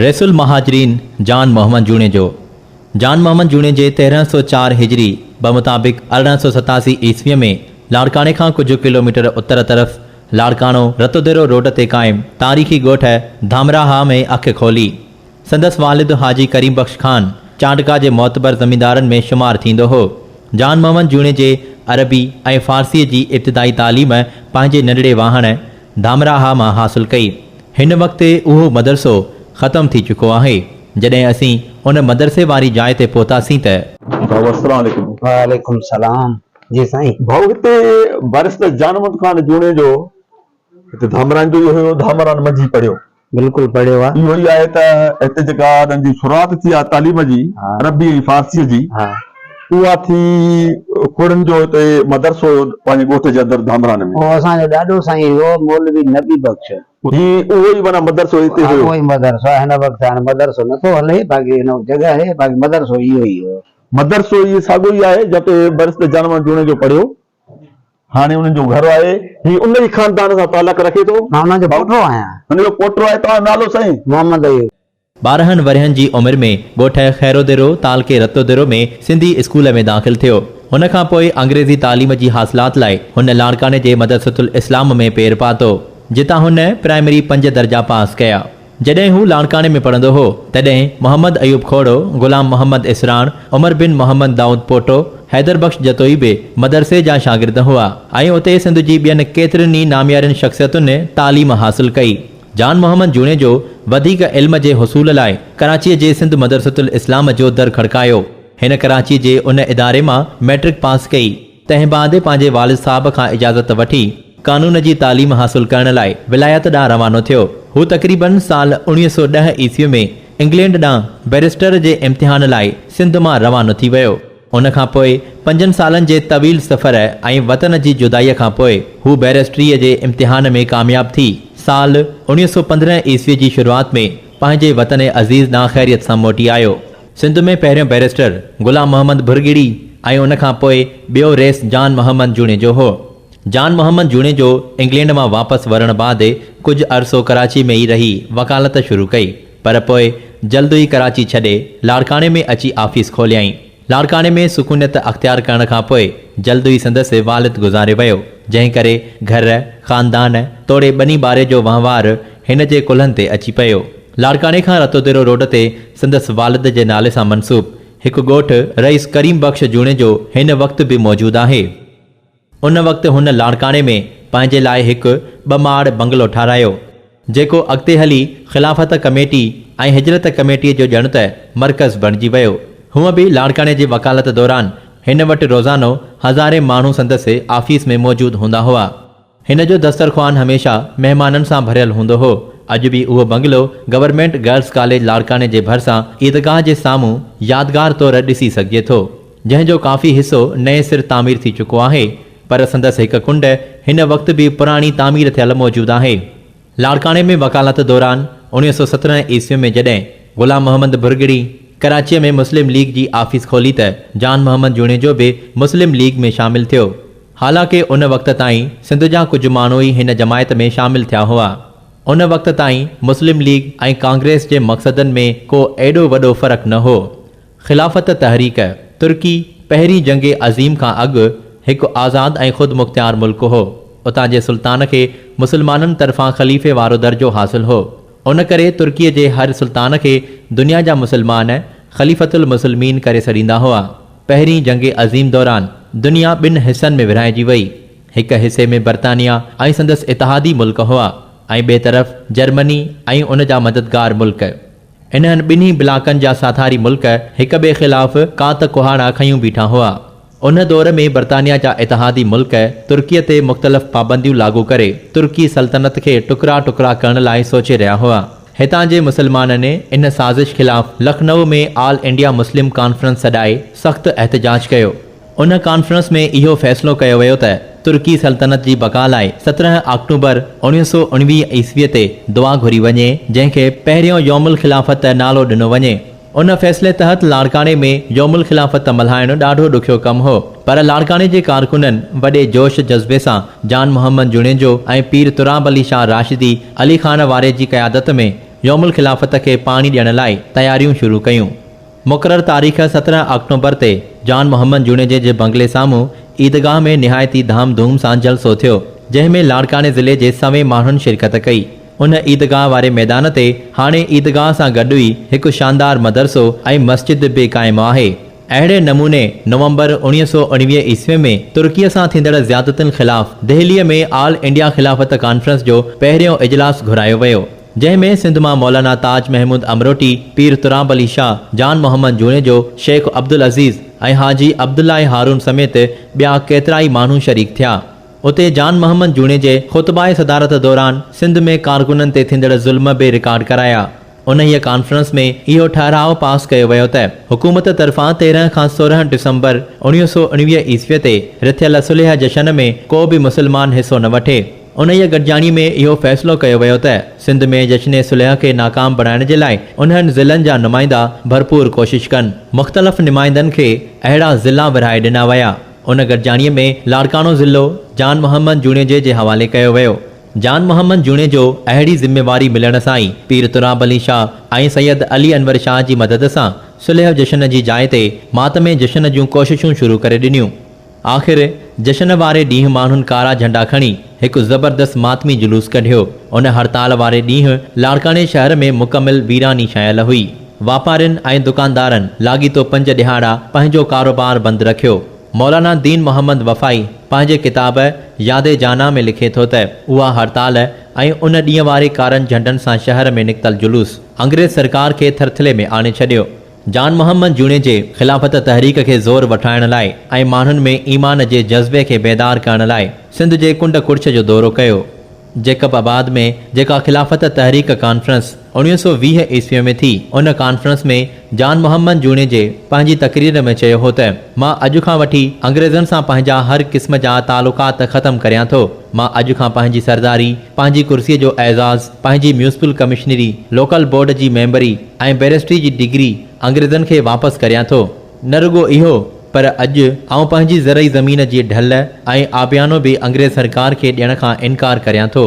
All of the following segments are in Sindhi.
رئيس المهاجرين جان محمد جوڻيجو، جان محمد جوڻيجي 1304 هجري بمطابق 1887 عيسويء ۾ لاڙڪاڻي کان ڪجهه ڪلوميٽر اتر طرف لاڙڪاڻو رتوديرو روڊ تي قائم تاريخي ڳوٺ ڌامراها ۾ اک کولي. سندس والد حاجي ڪريم بخش خان چانڊڪا جي معتبر زميندارن ۾ شمار ٿيندو هو. جان محمد جوڻيجي عربي ۽ فارسيء جي ابتدائي تعليم پنهنجي ننڍڙي واهڻ ڌامراها مان حاصل ڪئي. هن وقت اهو مدرسو ختم ٿي چڪو آهي. جڏهن اسين ان مدرسي واري جاء تي پهتاسين ته. ڀائو السلام عليڪم. وعليڪم السلام جي سائين. ڀائو هتي بئريسٽر جان محمد خان جوڻيجو هتي ڌامراهن جو ئي هيو ڌامراهن منجهه ئي پڙهيو. بلڪل پڙهيو آ. اهو ئي آهي ته هتي جيڪا انهن جي شروعات ٿي آهي تعليم جي عربي ۽ فارسيء جي اها ٿي کوڙن جو هتي مدرسو هيو پنهنجي ڳوٺ جي اندر ڌامراهن ۾. اهو اسان جو ڏاڏو سائين هيو مولوي نبي بخش. هي اهو ئي معنيٰ مدرسو هتي هيو. اهو ئي مدرسو آهي هن وقت هاڻي مدرسو نٿو هلي باقي هن وقت جڳهه آهي باقي مدرسو اهو ئي هيو. مدرسو اهو ساڳيو ئي آهي جتي بئريسٽر جان محمد جوڻيجو پڙهيو. هاڻي انهن جو گهر آهي. هي ان ئي خاندان سان تعلق رکي ٿو. مان انهن جو پوٽو آهيان. هن جو پوٽو آهي. توهان جو نالو سائين؟ محمد ايوب. 12 ورهين جي عمر ۾ ڳوٺ خيروديرو تعلقي رتوديرو ۾ سنڌي اسڪول ۾ داخل ٿيو. ان کان پوء انگريزي تعليم جي حاصلات لاء هن لاڙڪاڻي جي مدرسة الاسلام ۾ پير پاتو، جتان هن پرائمري پنج درجا پاس ڪيا. جڏهن هو لاڙڪاڻي ۾ پڙهندو هو، تڏهن محمد ايوب کوڙو، غلام محمد اسراڻ، عمر بن محمد دائود پوٽو، حيدر بخش جتوئي به مدرسي جا شاگرد هئا ۽ اتي سنڌ جي ٻين ڪيترين ئي ناميارين شخصيتن تعليم حاصل ڪئي. جان محمد جوڻيجو وڌيڪ علم جي حصول لاء ڪراچيء جي سنڌ مدرسة الاسلام جو در کڙڪايو. هن ڪراچيء جي ان اداري مان مئٽرڪ پاس ڪئي. تنهن بعد پنهنجي والد صاحب کان اجازت وٺي قانون جي تعليم حاصل ڪرڻ لاء ولايت ڏانهن روانو ٿيو. هو تقريباً سال 1910 عيسوي ۾ انگلينڊ ڏانهن بئريسٽر جي امتحان لاء سنڌ مان روانو ٿي ويو. ان کان پوء پنجن سالن جي طويل سفر ۽ وطن جي جدائيء کان پوء هو بئريسٽريء جي امتحان ۾ ڪامياب ٿي سال 1915 عيسوي جي شروعات ۾ پنهنجي وطن عزيز ڏانهن خيريت سان موٽي آيو. سنڌ ۾ پهريون بئريسٽر غلام محمد ڀرڳڙي ۽ ان کان پوء ٻيو رئيس جان محمد جوڻيجو هو. جان محمد جوڻيجو انگلينڊ مان واپس ورڻ بعد ڪجهه عرصو ڪراچي ۾ ئي رهي وڪالت شروع ڪئي، پر پوء جلد ئي ڪراچي ڇڏي لاڙڪاڻي ۾ اچي آفيس کوليائين. لاڙڪاڻي ۾ سڪونيت اختيار ڪرڻ کان پوء جلد ئي سندس والد گذاري ويو، جنهن ڪري گهر، خاندان توڙي ٻني ٻاري جو وهنوار هن جي ڪلهن تي اچي پيو. لاڙڪاڻي کان رتوديرو روڊ تي سندس والد جي نالي سان منسوب هڪ ڳوٺ رئيس ڪريم بخش جوڻيجو هن وقت به موجود آهي. ان وقت هن لاڙڪاڻي ۾ پنهنجي لاء هڪ ٻه ماڙ بنگلو ٺارايو، جيڪو اڳتي هلي خلافت ڪميٽي ۽ هجرت ڪميٽيء جو ڄڻ ته مرڪز بڻجي ويو. هونء به لاڙڪاڻي جي وڪالت دوران هن وٽ روزانو هزارين ماڻهو سندس آفيس ۾ موجود هوندا هئا. هن جو دسترخوان هميشه مهمانن سان ڀريل هوندو هو. اڄ به اهو بنگلو گورنمينٽ گرلس ڪاليج لاڙڪاڻي جي ڀرسان عيدگاهه جي سامهون يادگار طور ڏسي سگهجي ٿو، جنهن جو ڪافي حصو نئين سر تعمير ٿي چڪو آهي، پر سندس هڪ ڪنڊ هن وقت به پراڻي تعمير ٿيل موجود آهي. لاڙڪاڻي ۾ وڪالت دوران 1917 عيسوي ۾ جڏهن غلام محمد ڀرڳڙي ڪراچيء ۾ مسلم ليگ جي آفيس کولي ته جان محمد جوڻيجو به مسلم ليگ ۾ شامل ٿيو. حالانڪه ان وقت تائين سنڌ جا ڪجهه ماڻهو ئي هن جماعت ۾ شامل ٿيا هئا. ان وقت تائين مسلم ليگ ۽ ڪانگريس جي مقصدن ۾ ڪو ايڏو وڏو فرق نه هو. خلافت تحريڪ، ترڪي پهرين جنگ عظيم کان اڳ هڪ آزاد ۽ خودمختيار ملڪ هو. اتان جي سلطان کي مسلمانن طرفان خليفي وارو درجو حاصل هو. ان ڪري ترڪيء جي هر سلطان کي دنيا جا مسلمان خليفة المسلمين ڪري سڏيندا هئا. پهرين جنگ عظيم دوران دنيا ٻن حصن ۾ ورهائجي وئي. هڪ حصي ۾ برطانيا ۽ سندس اتحادي ملڪ هئا ۽ ٻئي طرف جرمني ۽ ان جا مددگار ملڪ. انهن ٻنهي بلاڪن جا ساٿاري ملڪ هڪ ٻئي خلاف ڪات ڪهاڙا کنيون بيٺا هئا. ان دور ۾ برطانيا جا اتحادي ملڪ ترڪيء تي مختلف پابنديون لاڳو ڪري ترڪي سلطنت کي ٽڪرا ٽڪرا ڪرڻ لاء سوچي رهيا هئا. هتان جي مسلمانن ان سازش خلاف لکنؤ ۾ آل انڊيا مسلم ڪانفرنس سڏائي سخت احتجاج ڪيو. ان ڪانفرنس ۾ اهو فيصلو ڪيو ويو ته ترڪي سلطنت جي بقا لاء 17 آڪٽوبر 1919 عيسويء تي دعا گهري وڃي، جنهن کي پهريون يوم الخلافت نالو ڏنو وڃي. ان فيصلي تحت لاڙڪاڻي ۾ يوم الخلافت ملهائڻ ڏاڍو ڏکيو ڪم هو، پر لاڙڪاڻي جي ڪارڪنن وڏي جوش جذبي سان جان محمد جوڻيجو ۽ پير تراب علي شاهه راشدي علي خان واري جي قيادت ۾ يوم الخلافت کي پاڻي ڏيڻ لاء تياريون شروع ڪيون. مقرر تاريخ 17 آڪٽوبر تي جان محمد جوڻيجي جي بنگلي سامهون عيدگاهه ۾ نهايت ئي ڌام ڌوم سان جلسو ٿيو، جنهن ۾ لاڙڪاڻي ضلعي جي سوين ماڻهن شرڪت ڪئي. ان عيدگاهه واري ميدان تي هاڻي عيدگاهه سان گڏ ئي هڪ شاندار مدرسو ۽ مسجد به قائم آهي. اهڙي نموني نومبر 1919 عيسوي ۾ ترڪيء سان ٿيندڙ زيادتين خلاف دهليء ۾ آل انڊيا خلافت ڪانفرنس جو پهريون اجلاس گهرايو ويو، جنهن ۾ سنڌ مان مولانا تاج محمود امروٽي، پير تراب علي شاهه، جان محمد جوڻيجو، شيخ عبدالعزيز ۽ حاجي عبدالله هارون سميت ٻيا ڪيترائي ماڻهو شريڪ ٿيا. اتي جان محمد جوڻيجي خطبه صدارت دوران سنڌ ۾ ڪارڪنن تي ٿيندڙ ظلم به رڪارڊ ڪرايا. انهيء ڪانفرنس ۾ اهو ٺهراء پاس ڪيو ويو ته حڪومت طرفان 13 کان 16 ڊسمبر 1919 عيسويء تي رٿيل صلح جشن ۾ ڪو به مسلمان حصو نه وٺي. انهيء گڏجاڻي ۾ اهو فيصلو ڪيو ويو ته سنڌ ۾ جشن صلح کي ناڪام بڻائڻ جي لاء انهن ضلعن جا نمائندا ڀرپور ڪوشش ڪن. مختلف نمائندن کي اهڙا ضلعا ورهائي ڏنا ويا. ان گڏجاڻيء ۾ لاڙڪاڻو ضلعو جان محمد جوڻيجي جي حوالي ڪيو ويو. جان محمد جوڻيجو اهڙي ذميواري ملڻ سان ئي پير تراب علي شاهه ۽ سيد علي انور شاهه جي مدد سان صلح جشن جي جاء تي ماتمي جشن جون ڪوششون شروع ڪري ڏنيون. آخر جشن واري ڏينهن ماڻهن ڪارا جهنڊا کڻي هڪ زبردست ماتمي جلوس ڪڍيو. ان هڙتال واري ڏينهن لاڙڪاڻي شهر ۾ مڪمل ويراني ڇانيل هئي. واپارين ۽ دڪاندارن لاڳيتو پنج ڏهاڙا پنهنجو ڪاروبار بند رکيو. مولانا دين محمد وفائي پنهنجي ڪتاب ياد جانان ۾ لکي ٿو ته اها هڙتال ۽ ان ڏينهن واري ڪارن جهنڊن سان شهر ۾ نڪتل جلوس انگريز سرڪار کي ٿرٿلي ۾ آڻي ڇڏيو. جان محمد جوڻيجي خلافت تحريڪ کي زور وٺرائڻ لاء ۽ ماڻهن ۾ ايمان جي جذبي کي بيدار ڪرڻ لاء سنڌ جي ڪنڊ ڪڙڇ جو دورو ڪيو. جيڪب آباد ۾ جيڪا خلافت تحريڪ ڪانفرنس 1920 عيسويء ۾ ٿي، ان ڪانفرنس ۾ جان محمد جوڻيجي پنهنجي تقرير ۾ چيو هو ته، مان اڄ کان وٺي انگريزن سان پنهنجا هر قسم جا تعلقات ختم ڪريان ٿو. مان اڄ کان پنهنجي سرداري، پنهنجي ڪرسيء جو اعزاز، پنهنجي ميونسپل ڪمشنري، لوڪل بورڊ جي ميمبري ۽ بئريسٽري جي ڊگري انگريزن کي واپس ڪريان ٿو. نه رڳو اهو پر اڄ آئون پنهنجي زرعي زمين جي ڍل ۽ آبيانو به انگريز سرڪار کي ڏيڻ کان انڪار ڪريان ٿو.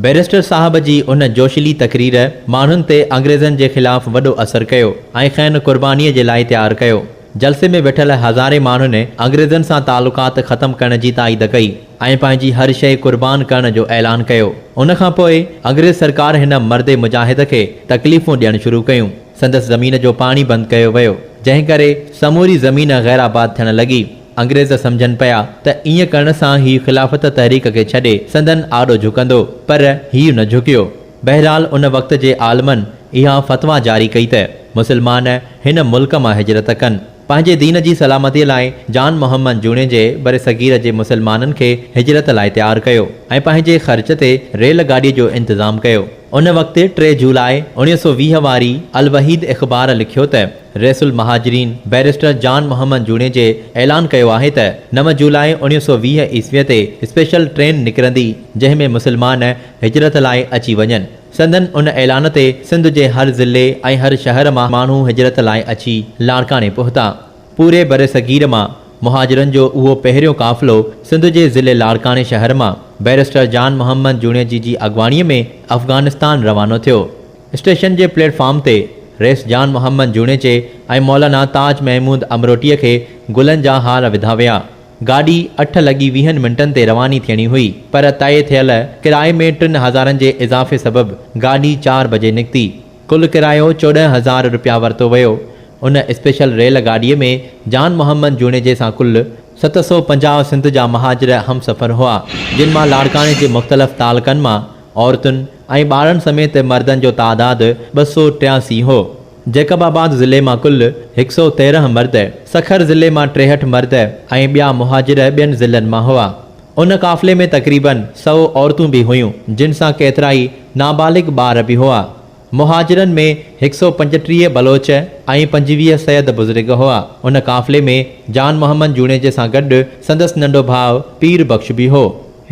بئريسٽر صاحب جي ان جوشيلي تقرير ماڻهن تي انگريزن جي خلاف وڏو اثر ڪيو ۽ کين قربانيء جي لاء تيار ڪيو. جلسي ۾ ويٺل هزارين ماڻهن انگريزن سان تعلقات ختم ڪرڻ جي تائيد ڪئي ۽ پنهنجي هر شيء قربان ڪرڻ جو اعلان ڪيو. ان کان پوء انگريز سرڪار هن مرد مجاهد کي تڪليفون ڏيڻ شروع ڪيون. سندس زمين جو پاڻي بند ڪيو ويو، جنهن ڪري سموري زمين غيرآباد ٿيڻ لڳي. انگريز سمجهن پيا ته ائين ڪرڻ سان هي خلافت تحريڪ کي ڇڏي سندن آڏو جهڪندو، پر هي نه جهڪيو. بهرحال ان وقت جي عالمن اها فتويٰ جاري ڪئي ته مسلمان هن ملڪ مان هجرت ڪن. پنهنجي دين جي سلامتي لاء جان محمد جوڻيجي برصغير جي مسلمانن کي هجرت لاء تيار ڪيو ۽ پنهنجي خرچ تي ريل گاڏي جو انتظام ڪيو. ان وقت 3 جولاء 1920 واري الوحيد اخبار لکيو ته رئيس المهاجرين بئريسٽر جان محمد جوڻيجي اعلان ڪيو آهي ته 9 جولاء 1920 عيسويء تي اسپيشل ٽرين نڪرندي جنهن ۾ مسلمان هجرت لاء اچي وڃن. سندن ان اعلان تي سنڌ جي هر ضلعي ۽ هر شهر مان ماڻهو هجرت لاء اچي لاڙڪاڻي پهتا. پوري برصغير مان مهاجرن جو اهو پهريون قافلو سنڌ جي ضلعي لاڙڪاڻي شهر مان بئريسٽر جان محمد جوڻيجي جي اڳواڻيء ۾ افغانستان روانو ٿيو. اسٽيشن جي پليٽ فارم تي رئيس جان محمد جوڻيجي ۽ مولانا تاج محمود امروٽيء کي گلن جا هار وڌا ويا. گاڏي اٺ لڳي ويهن منٽن تي رواني ٿيڻي هئي، پر طئي ٿيل ڪرائي ۾ ٽن هزارن جي اضافي سبب گاڏي چار بجي نڪتي. ڪل ڪرايو 14,000 رپيا ورتو ويو. ان اسپيشل ريل گاڏيء ۾ جان محمد جوڻيجي سان ڪل 750 سنڌ جا مهاجر همسفر هئا، جن مان لاڙڪاڻي جي مختلف تعلقن مان عورتن ۽ ٻارن سميت مردن جو تعداد 283 هو. جيڪب آباد ضلعي مان ڪل 113 مرد، سکر ضلعي مان 63 مرد ۽ ٻيا مهاجر ٻين ضلعن مان هئا. ان قافلي ۾ تقريباً سئو عورتون به هيون، جن سان ڪيترائي نابالغ ٻار به هئا. مهاجرن ۾ 135 بلوچ ۽ 25 سيد بزرگ هئا. ان قافلي ۾ جان محمد جوڻيجي سان گڏ سندس ننڍو ڀاء پير بخش به هو،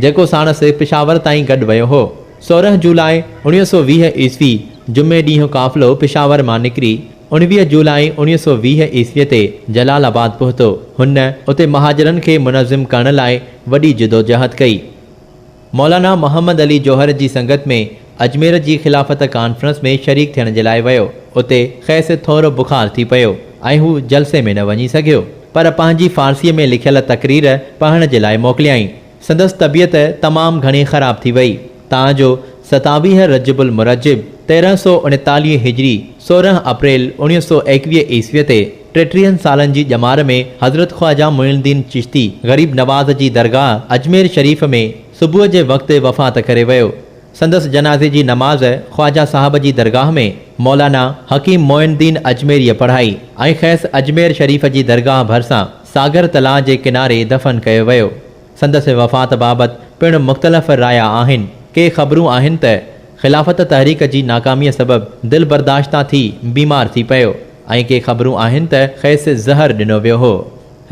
جيڪو ساڻس پشاور تائين گڏ ويو هو. 16 جولاء 1920 عيسوي جمعي ڏينهن قافلو پشاور مان نڪري 19 جولاء 1920 عيسوي تي جلال آباد پهتو. هن اتي مهاجرن کي منظم ڪرڻ لاء وڏي جدوجهد ڪئي. مولانا محمد علي جوهر جي سنگت ۾ اجمير جي خلافت ڪانفرنس ۾ شريڪ ٿيڻ جي لاء ويو. اتي کيس ٿورو بخار ٿي پيو ۽ هو جلسي ۾ نه وڃي سگهيو، پر پنهنجي فارسيء ۾ لکيل تقرير پڙهڻ جي لاء موڪليائين. سندس طبيعت تمام گهڻي خراب ٿي وئي، تان جو 27 رجب المرجب 1339 هجري 16 اپريل 1921 عيسويء تي ٽيٽيهن سالن جي ڄمار ۾ حضرت خواجه معين الدين چشتي غريب نواز جي درگاهه اجمير شريف ۾ صبح جي وقت وفات ڪري ويو. سندس جنازي جي نماز خواجه صاحب جي درگاهه ۾ مولانا حڪيم معين الدين اجميريء پڙهائي ۽ کيس اجمير شريف جي درگاهه ڀرسان ساگر تلاء جي ڪناري دفن ڪيو ويو. سندس وفات بابت پڻ مختلف رايا آهن. ڪي خبرون آهن ته خلافت تحريڪ جي ناڪاميء سبب دل برداشته ٿي بيمار ٿي پيو ۽ ڪي خبرون آهن ته کيس زهر ڏنو ويو هو.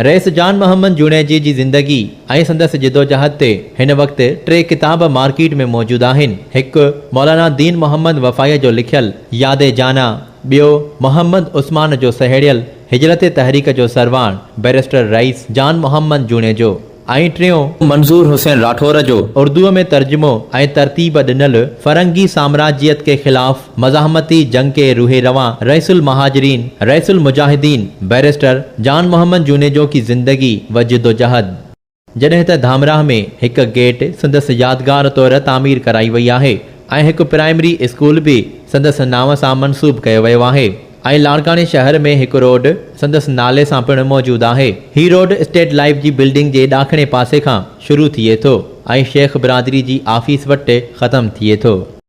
رئيس جان محمد جوڻيجي جي زندگي ۽ سندس جدوجهد تي هن وقت ٽي ڪتاب مارڪيٽ ۾ موجود آهن. هڪ مولانا دين محمد وفائيء جو لکيل ياد جانا، ٻيو محمد عثمان جو سهيڙيل هجرت تحريڪ جو سرواڻ بئريسٽر رئيس جان محمد جوڻيجو ۽ ٽيون منظور حسين راٺور جو اردوء ۾ ترجمو ۽ ترتيب ڏنل فرنگي سامراجيت ڪي خلاف مزاحمتي جنگ ڪي روح روان رئيس المهاجرين رئيس المجاهدين بئريسٽر جان محمد جوڻيجو ڪي زندگي و جدوجهد. جڏهن ته ڌامراهه ۾ هڪ گيٽ سندس يادگار طور تعمير ڪرائي وئي آهي ۽ هڪ پرائمري اسڪول به سندس نانء سان منسوب ڪيو ويو آهي ۽ لاڙڪاڻي شهر ۾ هڪ روڊ سندس نالي سان پڻ موجود آهي. هي روڊ اسٽيٽ لائيف جي بلڊنگ جي ڏاکڻي پاسي کان شروع ٿئي ٿو ۽ شيخ برادري جي آفيس وٽ ختم ٿئي ٿو.